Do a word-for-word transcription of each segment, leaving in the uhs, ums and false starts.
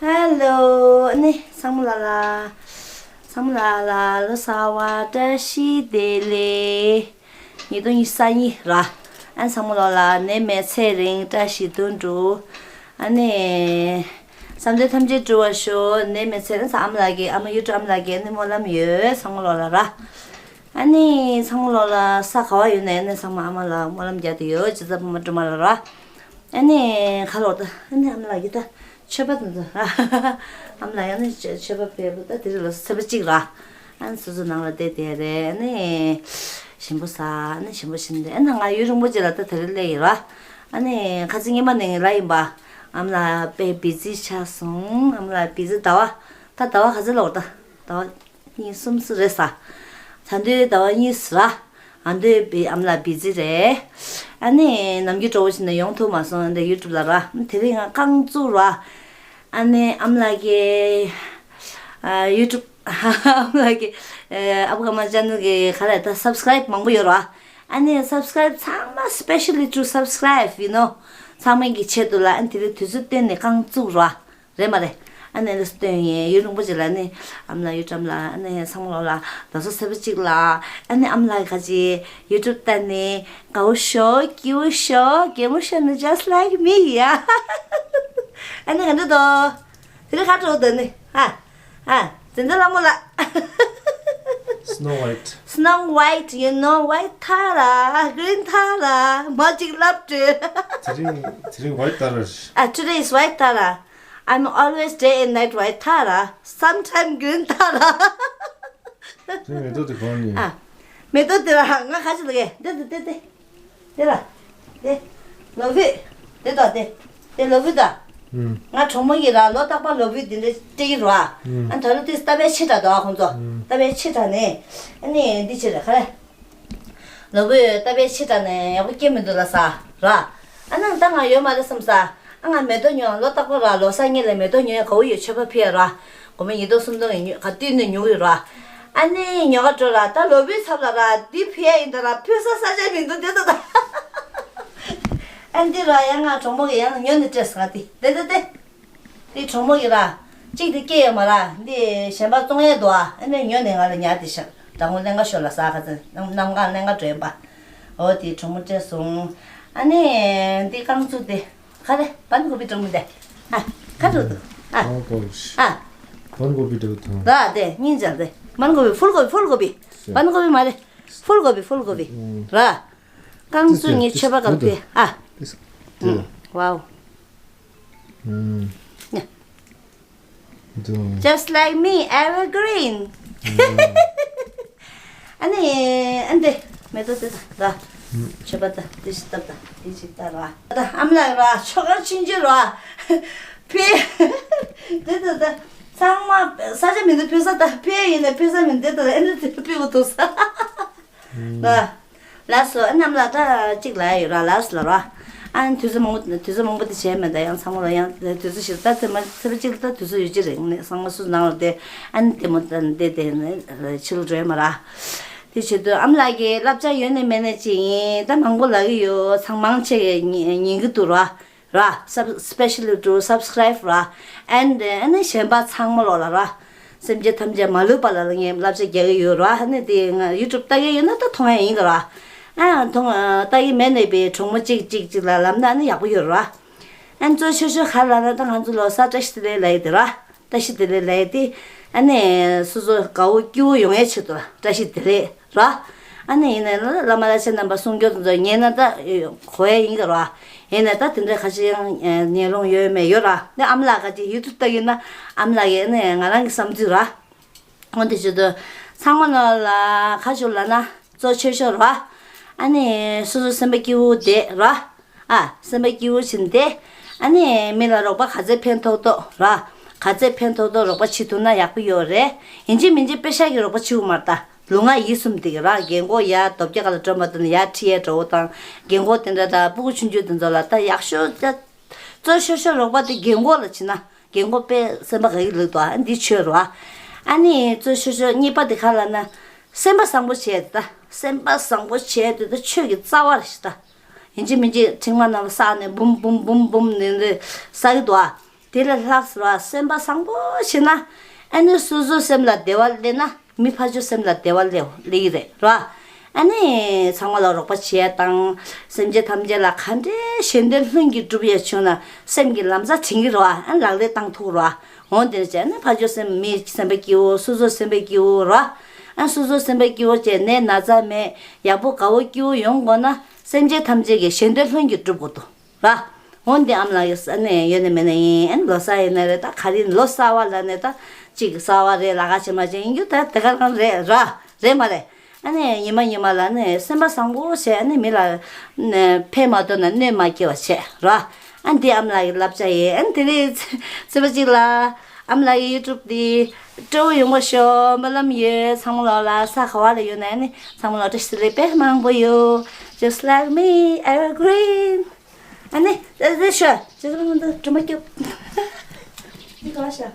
ཧེ་ལོ། ཨ་ནི་ཚང་མ་ལ་ལ། ཚང་མ་ལ་ལ་ལོ་གསར་བ་བཀྲ་ཤིས་བདེ་ལེགས། ཉིས་སྟོང་ཉི་ཤུ་རྩ་གཉིས་ར། ཨ་ནི་ཚང་མ་ལོ་ལ་ནད་མེད་ཚེ་རིང་བཀྲ་ཤིས་དོན་འགྲུབ། ཨ་ནི་བསམ་དོན་ཐམས་ཅད་འགྲུབ་པར་ཤོག་ནད་མེད་ཚེ་རིང་། ཨ་མ་ལགས་ཀྱི་ཨ་མ་ཡུལ་གྲུ་ཨ་མ་ལགས་ཀྱི་ཨ་ནི་སྨོན་ལམ་ཡོད། ཚང་མ་ལོ་ལ་ར། ཨ་ནི་ཚང་མ་ལོ་ལ་ས་ག་བ་ཡོད་ནས་ཨ་ནི་ཚང་མ་ཨ་མ་ལ་སྨོན་ལམ་རྒྱག་དུ་ཡོད། ཇི་ལྟར་ཕ་མ་སྒྲོལ་མ་ལ་ར། ཨ་ནི་ཁ་ལོག་ད་ཨ་ནི་ཨ་མ་ལགས་ཀྱི་ད་མཆོད་པ་དང་ད་ཨ་མ་ལགས་ཡང་ནི་མཆོད་པ་ཕེབས་ད་དེ་རིང་ལ་ཚེས་པ་གཅིག་ར། ཨ་ནི་སོ་སོ་ནང་ལ་བསྡད་དེ་རེད། ཨ་ནི་ཞིམ་པོ་ཟ། ཨ་ནི་ཞིམ་པོ་བྱིན་ཏེ་ཨ་ནི་ང་ཡུན་རིང་པོ་ཅིག་ལ་ད་དེ་རིང་སླེབས་ཡིན་ར། ཨ་ནི་ཁ་སང་ཉི་མ་ནས་ངས་ལབ་ཡིན་པ། ཨ་མ་ལགས་དཔེ་བི་ཛི་ཆགས་སོང་། ཨ་མ་ལགས་བི་ཛི་ཟླ་བ་ད་ཟླ་བ་ག་ཚོད་ལོག་ད་ཟླ་བ། གཉིས་གསུམ་བཞི་རེད་ས། ད་དུང་ཟླ་བ་གཉིས་ར། ཨ་དུང་བི་ཨ་མ་ལགས་བི་ཛི་རེད། ཨ་ནི་ནམ་རྒྱུན་འགྲོ་བ་ཞིག་ནས་ཡོང་ཐུབ་མ་སོང་། འདི་ཡུ་ཊུབ་ལ་ར། དེ་རིང་ང་རྐང་བཙུགས་ར། ཨ་ནི་ཨ་མ་ལགས་ཀྱི་ཨ་ཡུ་ཊུབ་ཨ་མ་ལགས་ཀྱི་ཨ་བུ་ག་མ་ཅན་ནལ་གྱི་ག་རེ་ད་སབ་སི་ཀ་རེབ་མང་པོ་ཡོད་ར། ཨ་ནི་སབ་སི་ཀ་རེབ་ཚང་མ་སི་པེ་ཤལ་ལི་ཊུ་སབ་སི་ཀ་རེབ་ཡུ་ནོ། ཚང་མའི་གི་ཆེད་དུ་ལ་ཨ་ནི་དེ་རིང་དུས་ཚོད་བཏོན་ནས་རྐང་བཙུགས་ར། རེད་མ་རེད། ཨ་ནི་ལ་སྟོན་ཡིན། ཡུན་རིང་པོ་ཅིག་ལ་ནི་ཨ་མ་ལགས་ཡུ་ཊུབ་ལ་ཨ་ནི་ཚང་མ་ལོ་ལ་ད་སོ་སེ་བ་གཅིག་ལ་ཨ་ནི་ཨ་མ་ལགས་ག་ཅི་ཡུ་ཊུབ་ལྟ་ནི་དགའ་བོ་ཤོག་སྐྱིད་བོ་ཤོག་གད་མོ་ཤོར་ནི་just like me ཡ། ཨ་ནི་ག་འདྲ་འདུག་དེ་རིང་ཁ་དྲོ་འདུག་ནི་ཨ་ཨ་དེ་འདྲ་ལ་མོ་ལ། Snow White. Snow White, you know, white ཐ་ར་green ཐ་ར་མ་ཅིག་ལབ་དྲོད། དེ་རིང་དེ་རིང་white ཐ་ར་རེད། ཨ་today is white ཐ་ར། I'm always day and night white ཐ་ར། Sometime green ཐ་ར། དེ་མེ་ཏོག་དེ་གང་ནི། ཨ། མེ་ཏོག་དེ་ར་ང་ག་ཅི་ལ་གེ་དེ་དེ་དེ་དེ་དེ་ར། དེ། ལོ་བི། དེ་དང་དེ། དེ་ལོ་བི་ད། ང་གྲོགས་མོ་གི་ར་ལོ་རྟག་པར་ལོ་བི་དེ་འདྲ་སྤྲད་ཀྱི་ར། ཨ་ད་ལོ་དེ་ཏ་པའི་ཆེ་དྲགས་འདུག་ཨ་ཁོང་ཚོ། ཏ་པའི་ཆེ་དྲགས་ནས། ཨ་ནི་འདི་ཕྱིར་ག་རེ། ལོ་བོས་ཏ་པའི་ཕྱི་དྲགས་ནས་ཡག་པོ་སྐྱེ་མི་འདུག་ལ་ས་ར། ཨ་ནང་ད་ང་ཡོད་མ་རེད་བསམ་ས། ཨ་ང་མེ་ཏོག་ཉོ་ལོ་རྟག་པར་ར་ལོ་གསར་ཉིན་ལ་མེ་ཏོག་ཉོ་ཡ་ག་བོ་ཡོད་མཆོད་པ་ཕུལ་ཡ་ར། སྒོར་མོ་ཉིས་སྟོང་སུམ་སྟོང་ཡིན་ཉོ་ག་དུས་ནས་ཉོ་གི་ར། ཨ་ནི་ཉོ་ག་འགྲོ་ར་ད་ལོ་བོའི་ཚབ་ལ་ར་འདི་ཕུལ་ཡ་ཡིན་ད་ར་ཕུལ་ས་ས་ཆ་མི་འདུག་དེ་ད་ད། ཨ་འདི་ར་ཡ་ང་གྲོགས་མོ་གི་ཡང་ཉོ་ནས་སྤྲད་ས་ང་དེ་དེ་དེ་དེ། དེ་གྲོགས་མོ་ཡིན་ར། གཅིག་དེ་སྐྱེས་ཡོད་མ་ར། འདི་གཞན་པ་བཙོང་ཡས་འདུག་ཨ། ཨ་ནི་ཉོ་ནས་ང་ལ་ཉར་དེ་ཤག་དྲང་མོ་ལེན་ག་ཤོར་ལ་ས་ཁ་ཚན་གནམ་གང་ལེན་ག་འགྲོ་ཡིན་པ། འོ་དེ་གྲོགས་མོ་སྤྲད་སོང་། ཨ་ནི་འདི་རྐང་བཙུགས་དེ་ག་རེ་བན་གོ་བི་གྲོགས་མོ་དེ། ཨ་ཁ་དྲོ་འདུག་ཨ་ཨ་བན་གོ་བི་ཨ་བན་གོ་བི་འདྲ་བོ་དང་། ར་དེ་སྙིང་རྗེ་དེ་བན་གོ་བི་ཕུལ་གོ་བི་ཕུལ་གོ་བི། བན་གོ་བི་མ་རེད། ཕུལ་གོ་བི་ཕུལ་གོ་བི། ར། རྐང་བཙུགས་ངའི་མཆོད་པ་ག་ལ་ཕུལ་ཨ། དེ་ཝའོ། ཨུམ། འདུག Just like me, evergreen. ཨ་ནི་ཨ་འདི་མེ་ཏོག་དེ་དང་། མཆོད་པ་དང་དེ་ཞིག་བཏབ་དང་དེ་ཞིག་བཏབ་ར། ད་ཨ་མ་ལགས་ར་མཆོད་ཁང་ཆུང་ཆུང་ར། ཕེ། དེ་ད་ད་ཚང་མ་ས་ཆ་མི་འདུག་ཕེ་ས་ད་ཕེ་ཡིན་ན་ཕེ་ས་མི་འདུག་ད་ཨ་ནི་དེ་ཕེ་བོ་འདུག་ས། ལ། ལགས་སོ། ཨ་ནམ་ལ་ད་གཅིག་ལ་ཡོད་ར་ལགས་སོ་ལ་ར། ཨ་ནི་དུས་ཚོད་མང་པོ་དུས་ཚོད་མང་པོ་དེ་བྱས་མེད་ད་ཡང་ཚང་མ་ལ་ཡང་དུས་ཚོད་ཞིག་ད་ཚེ་མ་ཚེ་པ་གཅིག་ལ་ད་དུས་ཚོད་ཡོད་ཀྱི་རེད་ནས་ཚང་མ་སུ་ནང་ལ་དེ་ཨ་ནི་དེ་མོ་ད་དེ་དེ་ནས་ཕྱི་ལ་འགྲོ་ཡ་མ་ར། དེ་བྱེད་དུས་ཨ་མ་ལགས་ཀྱི་བསླབ་བྱ་ཡོད་ནས་མེད་ནས་ཅིག་ཡིན་ད་མང་པོ་ལབ་ཀྱི་ཡོད་ཚང་མང་ཆེ་ཉན་གི་འདུག་ར། ར། སབ་སི་པེ་ཤལ་ལི་ཊུ་སབ་སི་ཀ་རེབ་ར། ཨེན་ཌི་ཨ་ནི་གཞན་པ་ཚང་མ་ལོག་ལ་ར། སེམས་ཅན་ཐམས་ཅད་མ་ལུས་པ་ལ་ལ་ངས་བསླབ་བྱ་རྒྱག་གི་ཡོད་ར། ཨ་ནི་དེ་ང་ཡུ་ཊུབ་ལྟ་གི་ཡོད་ན་ད་མཐོང་ཡ་ཡིན་གི་ར། ཨ་མཐོང་ལྟ་གི་མེད་ནས་པའི་གྲོགས་མོ་གཅིག་གཅིག་གཅིག་ལ་ལབ་ན་ཨ་ནི་ཡག་པོ་ཡོད་ར། ཨ་ནི་གཙོ་ཆེ་ཤོས་ག་རེ་ལབ་ན་ད་ང་ཚོ་ལོ་གསར་བཀྲ་ཤིས་བདེ་ལེགས་ལབ་ཡ་དེ་ར། བཀྲ་ཤིས་བདེ་ལེགས་ལབ་ཡ་དེ། ཨ་ནི་སོ་སོ་དགའ་བོ་སྐྱིད་བོ་ཡོང་ཡའི་ཆེད་དུ་ལ་བཀྲ་ཤིས་བདེ་ལེགས་ར། ཨ་ནི་ཡིན་ནའི་བླ་མ་བླ་ཆེན་རྣམ་པ་གསུང་སྐྱོར་དེ་ཚོ་ཉན་ན་ད་གོ་ཡ་ཡིན་གི་ར། ཡིན་ནའི་ད་དེ་འདྲ་ཁ་ཤས་ཡང་ཉན་ལོང་ཡོད་མེད་ཡོད་ར། ཨ་ནི་ཨ་མ་ལགས་ཁ་ཅིག་ཡུ་ཊུབ་ལྟ་གི་ཡོད་ན་ཨ་མ་ལགས་ཀྱི་ཨ་ནི་ང་རང་གི་བསམ་ཚུལ་ར། འོ་དེ་བྱེད་དུས་ཚང་མ་ནོར་ལ་ཁ་ཆུ་ལ་ན་གཙོ་ཆེ་ཤོས་ར། ཨ་ནི་སོ་སོ་སེམས་པ་སྐྱིད་བོ་བསྡད་ར། ཨ་སེམས་པ་སྐྱིད་བོ་བྱིན་ཏེ། ཨ་ནི་མི་ལ་རོགས་པ་ག་ཚད་ཕན་ཐོགས་ཐོགས་ར། ག་ཚད་ཕན་ཐོགས་ཐོགས་རོགས་པ་བྱེད་ཐུབ་ན་ཡག་པོ་ཡོད་རེད། ཡིན་གཅིག་མིན་གཅིག་པེ་ཤག་གི་རོགས་པ་བྱེད་དགོས་མ་རེད་ད། ལུས་ངག་ཡིད་གསུམ་དེ་གི་ར་རྒན་གོག་ཡ་རྡོ་བརྒྱ་ག་ལ་སྒྲོན་པ་དེ་ནི་ཡ་ཁྲིད་ཡ་འགྲོ་བོ་དང་རྒན་གོག་དེ་འདྲ་དང་སྤུ་གུ་ཆུང་ཆུང་དེ་ཚོ་ལ་ད་ཡག་ཤོས་ད། གཙོ་ཤོས་ཤོས་རོགས་པ་དེ་རྒན་གོག་ལ་བྱེད་ན་རྒན་གོག་དཔེ་སེམས་པ་དགའ་གི་ལུགས་དང་ཨ་འདི་ཆོས་ར། ཨ་ནི་གཙོ་ཤོས་ཤོས་གཉིས་པ་དེ་ག་ལ་ན་སེམས་པ་བཟང་པོ་བྱས་ད་སེམས་པ་བཟང་པོ་བྱས་དེ་ད་ཆོས་ཀྱི་རྩ་བ་རེད་ཤི་ད། ཡིན་གཅིག་མིན་གཅིག་མཁྲིག་མ་ནང་ལ་བསགས་ནས་འབུམ་འབུམ་འབུམ་འབུམ་ནས་ནས་བསགས་ཀྱི་འདུག་ཨ། དེ་ལས་ལྷག་ཟེར་བ་སེམས་པ་བཟང་པོ་བྱེད་ན། ཨ་ནི་སོ་སོའི་སེམས་ལ་བདེ་བ་སླེབས་ན་མི་ཕར་ཕྱོགས་སེམས་ལ་བདེ་བ་སླེབས་སླེབས་ཀྱི་རེད་ར། ཨ་ནི་ཚང་མ་ལ་རོགས་པ་བྱེད་ཡ་དང་། སེམས་ཅན་ཐམས་ཅད་ལ་ག་འདྲའི་ཞལ་འདོན་ལྷུན་གྱིས་གྲུབ་ཡ་བྱུང་ན་སེམས་ཀྱི་ལམ་སང་དྲན་གྱི་རེད་བ། ཨ་ནི་ལག་ལེན་བསྟར་ཐུབ་རེད་བ། འོ་དེ་བྱས་ན་ཕར་ཕྱོགས་སེམས་མི་སེམས་པ་སྐྱིད་པོ། སོ་སོ་སེམས་པ་སྐྱིད་པོ་ར། ཨ་སོ་སོ་སེམས་པ་སྐྱིད་པོ་བྱས་ནས་ན་ཚ་མེད་ཡག་པོ་དགའ་པོ་སྐྱིད་པོ་ཡོང་དགོས་ན་སེམས་ཅན་ཐམས་ཅད་ཀྱི་ཞལ་འདོན་ལྷུན་གྱིས་འགྲུབ་དགོས་འདུག་ར། འོ་འདི་ཨ་མ་ལགས་ཀྱི་ས་ནས་ཡོད་ནས་མེད་ནས་ཡིན། ཨ་ནི་ལོ་གསར་ཡིན་ན་རེད། ད་ག་རེ་ལོ་གསར་བ་ལ་ནས་ད་གཅིག་གསར་བ་རེད། ལ་ཁ་ཕྱེ་མ་ཕྱེ་ཡིན་རྒྱུ་ད་དེ་ག་རང་རེད་ར། རེད་མ་རེད། ཨ་ནི་ཉི་མ་ཉི་མ་ལ་ནི་སེམས་པ་བཟང་པོ་བྱས། ཨ་ནི་མི་ལ་ནི་ཕན་མ་ཐོགས་ན་གནོད་མ་སྐྱེལ་བ་བྱས་ར། ཨ་འདི་ཨ་མ་ལགས་ཀྱི་བསླབ་བྱ་ཡིན། ཨ་ནི་དེ་རིང་ཚེས་པ་གཅིག་ལ་ཨ་མ་ལགས་ཀྱི་ཡུ་ཊུབ་འདི་སྤྲོ་བོ་ཡོང་བ་ཤོག་སྨོན་ལམ་ཡོད། ཚང་མ་ལོག་ལ་ས་ག་བ་ལ་ཡོད་ན་ཨ་ནི་ཚང་མ་ལོག་བཀྲ་ཤིས་བདེ་ལེགས་དཔེ་མང་པོ་ཡོད། Just like me, evergreen. ཨ་ནི་ཨ་ནི་ཤོག་ཅི་ཟེར་མི་འདུག་སྒྲོལ་མ་སྐྱོབ། འདི་ག་བ་ཤ།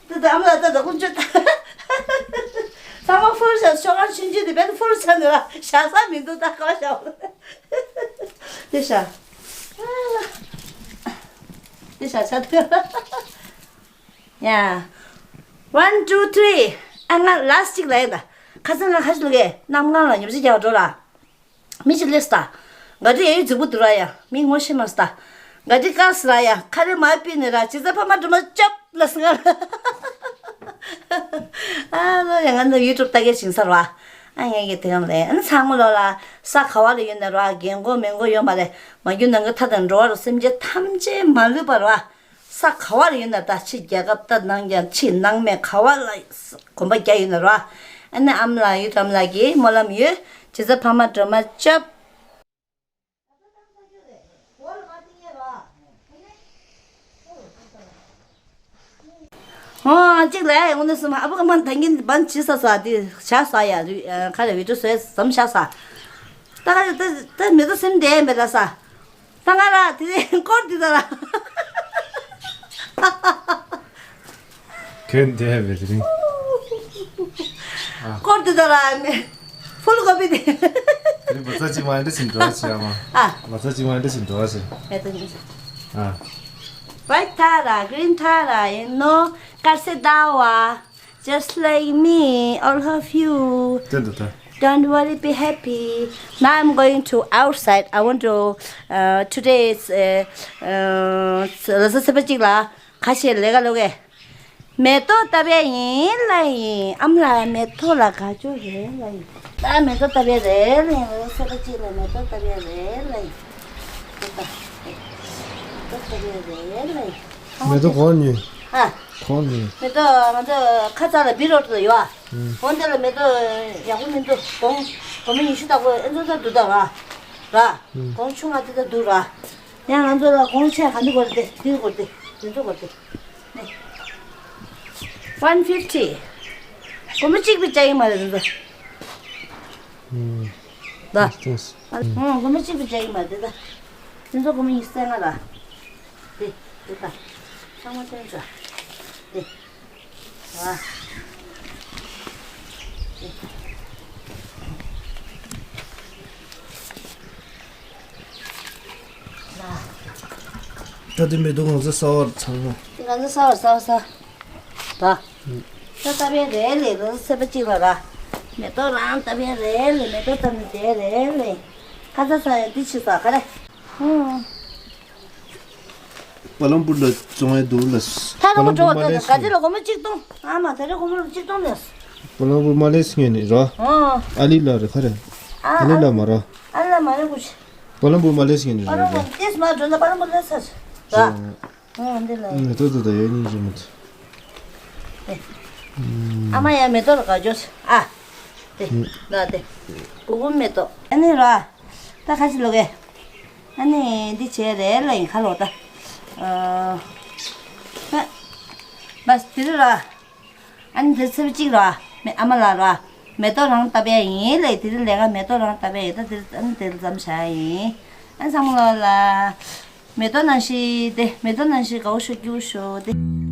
ད་ད་ཨ་མ་ལགས་ད་ད་ཀུན་སྤྱོད་ད། ཚང་མ་ཧྥུལ་ཤ། ཤོག་ཁང་ཆུང་ཆུང་དེ་བས་ཧྥུལ་ཤ་འདུག་ལ་བཞག་ས་མི་འདུག་ད་ག་བ་ཤ། འདི་ཤ། འདི་ཤ་ཤ་འདུག་ཡ། One, two, three. ཨ་ང་ལ་སི་ཊིག་ལ་ཡིན་ད། ཁ་སང་ང་ཁ་ཤས་ལུག་གས་གནམ་གང་ལ་ཉོབ་ཆ་རྒྱག་འགྲོ་ལ། མི་ཞིག་སླེབས་སོང་། ག་དུས་ཡ་ཡུལ་རྫིག་པོ་འདུག་ར་ཡ། མི་ངོ་ཤེས་མ་སོང་། ག་དུས་དཀར་སོང་ར་ཡ། ཁ་རས་མར་ཕུད་ནས་ར་བྱས་ཙང་ཕ་མ་སྒྲོལ་མ་སྐྱོབ་ལབ་སོང་ང་། ཨ་ལོ་ཡ་ང་ཚོ་ཡུ་ཊུབ་ལྟ་མཁན་བྱུང་ས་ར་བ། ཨ་ངས་ཀྱི་དེ་གམ་ལས་ཨ་ཚང་མ་ལོ་ལ་ས་ག་བ་ལ་ཡོད་ན་ར་རྒན་གོག་མེད་གོག་ཡོད་མ་རེད། མ་གྱུར་ནང་གི་མཐའ་དང་འགྲོ་བ་རུ་སེམས་ཅན་ཐམས་ཅད་མ་ལུས་པ་ར་བ། ས་ག་བ་ལ་ཡོད་ན་ད་ཕྱི་རྒྱལ་ཁབ་ད་ནང་རྒྱ་ཕྱི་ནང་མེད་ག་བ་ལ་གོམ་པ་རྒྱག་ཡོད་ན་ར། ཨ་ནི་ཨ་མ་ལགས་ཡུལ་ཨ་མ་ལགས་ཀྱི་སྨོན་ལམ་ཡོད། བྱས་ཙང་ཕ་མ་སྒྲོལ་མ་སྐྱོབ། ཨོ་གཅིག་ལ་ཡ་ཡོང་ནས་སུ་མ་ཨ་བུ་ཨ་མ་ད་གིན་བན་བྱི་ས་ས་དེ་བྱ་ས་ཡ་རི་ཁ་རེ་བི་ཏུ་སོས་ཙམ་བྱ་ས། ད་ག་རེ་ད་ད་མི་ཚོ་སེམས་བདེ་མེད་ལ་ས། ད་ང་ར་དེ་རིང་སྐོར་དེ་ད་ར། གན་དེ་བེ་དེ་རིང་། སྐོར་དེ་ད་ར་མེ། ཕུལ་གོ་པི་དེ། དེ་རིང་བ་ཚ་གཅིག་མ་འདྲ་ཞིག་འགྲོ་བ་བྱེད་ཨ་མ། ཨ། བ་ཚ་གཅིག་མ་འདྲ་ཞིག་འགྲོ་བ་བྱེད། ཨེ་ད་ཉིན་ཞིག་ཨ། White Tara, green Tara, you know, Karse Dawa, just like me, all of you. དེ་འདུག་ད། Don't worry, be happy. Now I'm going to outside. I want to, uh, today is, uh, uh, ལ་ས་ཚེས་པ་གཅིག་ལ་ཁ་ཤས་ལས་ཀ་ལོག་གས། མེ་ཏོག་བཏབ་ཡ་ཡིན་ལ་ཡིན། ཨ་མ་ལགས་མེ་ཏོག་ལ་དགའ་ཅོ་རེད་ལ་ཡིན། ད་མེ་ཏོག་བཏབ་ཡ་རེད་ལ་ཡིན། ལ་ས་ཚེས་པ་གཅིག་ལ་མེ་ཏོག་བཏབ་ཡ་རེད་ལ་ཡིན། མེ་ཏོག་བཏབ་ཡ་རེད་ལ་ཡིན། མེ་ཏོག་གོང་ཉོས། ཨ། གོང་ཉོས། མེ་ཏོག་ང་ཚོ་ཁ་ཚ་ལ་བི་རོ་ཏོ་ཡོད་ཨ། ཨུམ། འོན་ཏེ་ལ་མེ་ཏོག་ཡག་པོ་མི་འདུག་གོང་སྒོར་མོ་ཉི་ཤུ་དག་པོ་ཨེ་ཚོ་ཚ་འདུག་ད་ར། ར། ཨུམ། གོང་ཆུང་ང་དེ་ཚ་འདུག་ར། ཡང་ང་ཚོ་ལ་གོང་ཆེ་ག་འདི་དགོས་རེད་དེ། འདི་དགོས་རེད་དེ། འདི་ཚོ་དགོས་རེད་དེ། ནི། One fifty. སྒོར་མོ་གཅིག་པུ་བྱ་ཡི་མ་རེད་འདི་ཚོ། ཨུམ། ད། ཨུམ། སྒོར་མོ་གཅིག་པུ་བྱ་ཡི་མ་རེད་ད། འདི་ཚོ་སྒོར་མོ་ཉི་ཤུ་རྩ་ལྔ་ར། དེ། དེ་ད། ཚང་མ་སྟོན་ཚ། དེ། ཨ། ད་དེ་མེ་ཏོག་ང་ཚོ་ས་བར་ཚང་མ། དེ་ང་ཚོ་ས་བར་ས་བར་ས། ད། ད་ལྟ་བའི་རེད་ལེ། ང་ཚོ་ཚེས་པ་གཅིག་ལ་ར། མེ་ཏོག་རང་ལྟ་བའི་རེད་ལེ། མེ་ཏོག་ལྟ་ནི་དེ་རེད་ལེ། ཁ་ཚ་ས་ཡ་འདི་ཆི་ས་ག་རེ། ཧུང་། བ་ལང་པུར་ལ་བཙོང་ཡ་འདུག་ལ། ད་རུང་འགྲོ་བ་ད་ག་ཚོད་ལ་སྒོར་མོ་གཅིག་སྟོང་། ཨ་མ་ད་རེ་སྒོར་མོ་གཅིག་སྟོང་ནས། བ་ལང་པུར་མ་ལེས་ངེས་ནི་ར། ཨོ། ཨ་ལི་ལ་རེ་ཁ་རེ། ཨ་ཨ་ལི་ལ་མ་ར། ཨ་ལི་ལ་མ་རེ་གུ་ཤི། བ་ལང་པུར་མ་ལེས་ངེས་ནི་ར། བ་ལང་པུར་ཏེས་མ་འགྲོ་ན་བ་ལང་པུར་ལེས་ས་ཤི། ར། ཨོ་འདི་ལ། ཨུམ་ཏོ་ཏོ་ད་ཡོད་ཉིན་རེ་མ་ཏོ། ཨེ། ཨ་མ་ཡ་མེ་ཏོག་ལ་ག་འཇོག་ཨ། དེ། ཨུམ། ན་དེ། གུ་གུམ་མེ་ཏོག་ཨ་ནི་ར། ད་ཁ་ཅིག་ལོ་གེ། ཨ་ནི་འདི་བྱས་རེད་ལ་ཡིན་ཁ་ལོ་ད། ཨ། བས་དེ་རུ་ར། ཨ་ནི་འདི་ཚེས་པ་གཅིག་ར། མེ་ཨ་མ་ལ་ར། མེ་ཏོག་རང་བཏབ་ཡ་ཡིན་ལ་དེ་རུ་ལས་ཀ་མེ་ཏོག་རང་བཏབ་ཡ་ཡིན་ད་དེ་རུ་ཨ་ནི་དེ་རུ་ཙམ་བྱ་ཡ་ཡིན། ཨ་ཚང་མ་ལ་ལ། མེ་ཏོག་ནང་བཞིན་དེ་མེ་ཏོག་ནང་བཞིན་དགའ་བོ་ཤོག་སྐྱིད་པོ་ཤོག་དེ།